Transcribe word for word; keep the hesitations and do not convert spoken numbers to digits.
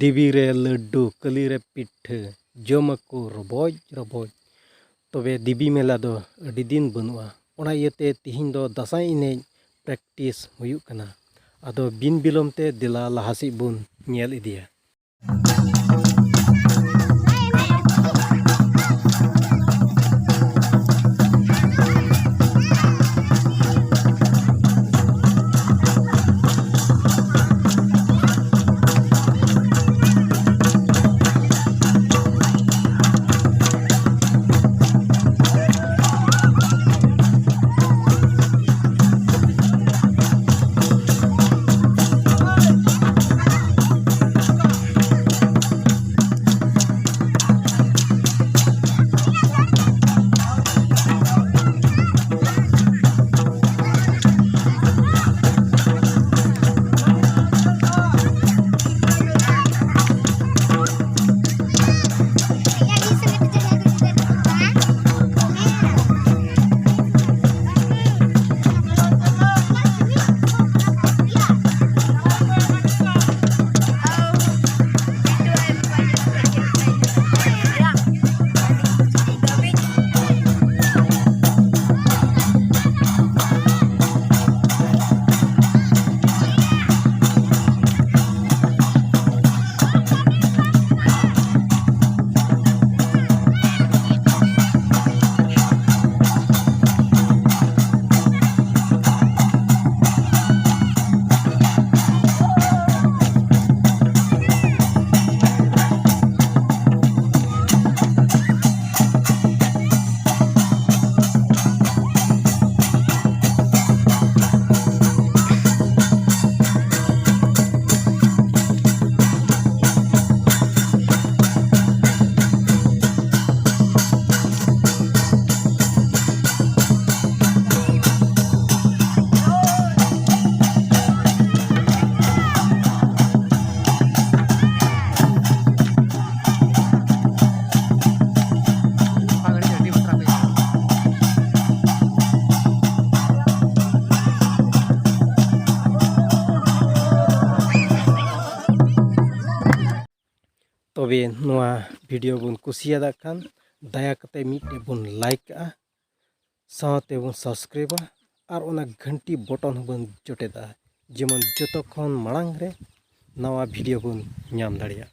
ᱫᱮᱵᱤ ᱨᱮ ᱞᱟᱹᱰᱩ, ᱠᱟᱹᱞᱤ ᱨᱮ ᱯᱤᱴᱷᱟᱹ, ᱡᱚᱢᱟᱠᱚ ᱨᱚᱵᱚᱡ ᱨᱚᱵᱚᱡ᱾ ᱛᱚᱵᱮ ᱫᱮᱵᱤ ᱢᱮᱞᱟ ᱫᱚ ᱟᱹᱰᱤ ᱫᱤᱱ ᱵᱟᱹᱱᱩᱜᱼᱟ᱾ ᱚᱱᱟ ᱤᱭᱟᱹᱛᱮ ᱛᱤᱦᱤᱧ ᱫᱚ ᱫᱟᱸᱥᱟᱭ ᱮᱱᱮᱡ practice ᱦᱩᱭᱩᱜ ᱠᱟᱱᱟ᱾ ᱟᱫᱚ ᱵᱤᱱ ᱵᱤᱞᱚᱢ ᱛᱮ ᱫᱮᱞᱟ ᱞᱟᱦᱟ ᱥᱮᱫ ᱵᱚᱱ ᱧᱮᱞ ᱤᱫᱤᱭᱟ᱾ ᱛᱚᱵᱮ ᱱᱚᱣᱟ video ᱵᱚᱱ ᱠᱩᱥᱤᱭᱟᱫᱟ ᱠᱷᱟᱱ ᱫᱟᱭᱟ ᱠᱟᱛᱮ ᱢᱤᱫᱴᱮᱡ ᱵᱚᱱ like ᱠᱟᱜᱼᱟ, ᱥᱟᱶᱛᱮ ᱵᱚᱱ subscribeᱟ ᱟᱨ ᱚᱱᱟ ᱜᱷᱟᱱᱴᱤ button ᱦᱚᱸᱵᱚᱱ ᱡᱚᱴᱮᱫᱟ, ᱡᱮᱢᱚᱱ ᱡᱚᱛᱚ ᱠᱷᱚᱱ ᱢᱟᱲᱟᱝ ᱨᱮ ᱱᱟᱣᱟ video ᱵᱚᱱ ᱧᱟᱢ ᱫᱟᱲᱮᱭᱟᱜ᱾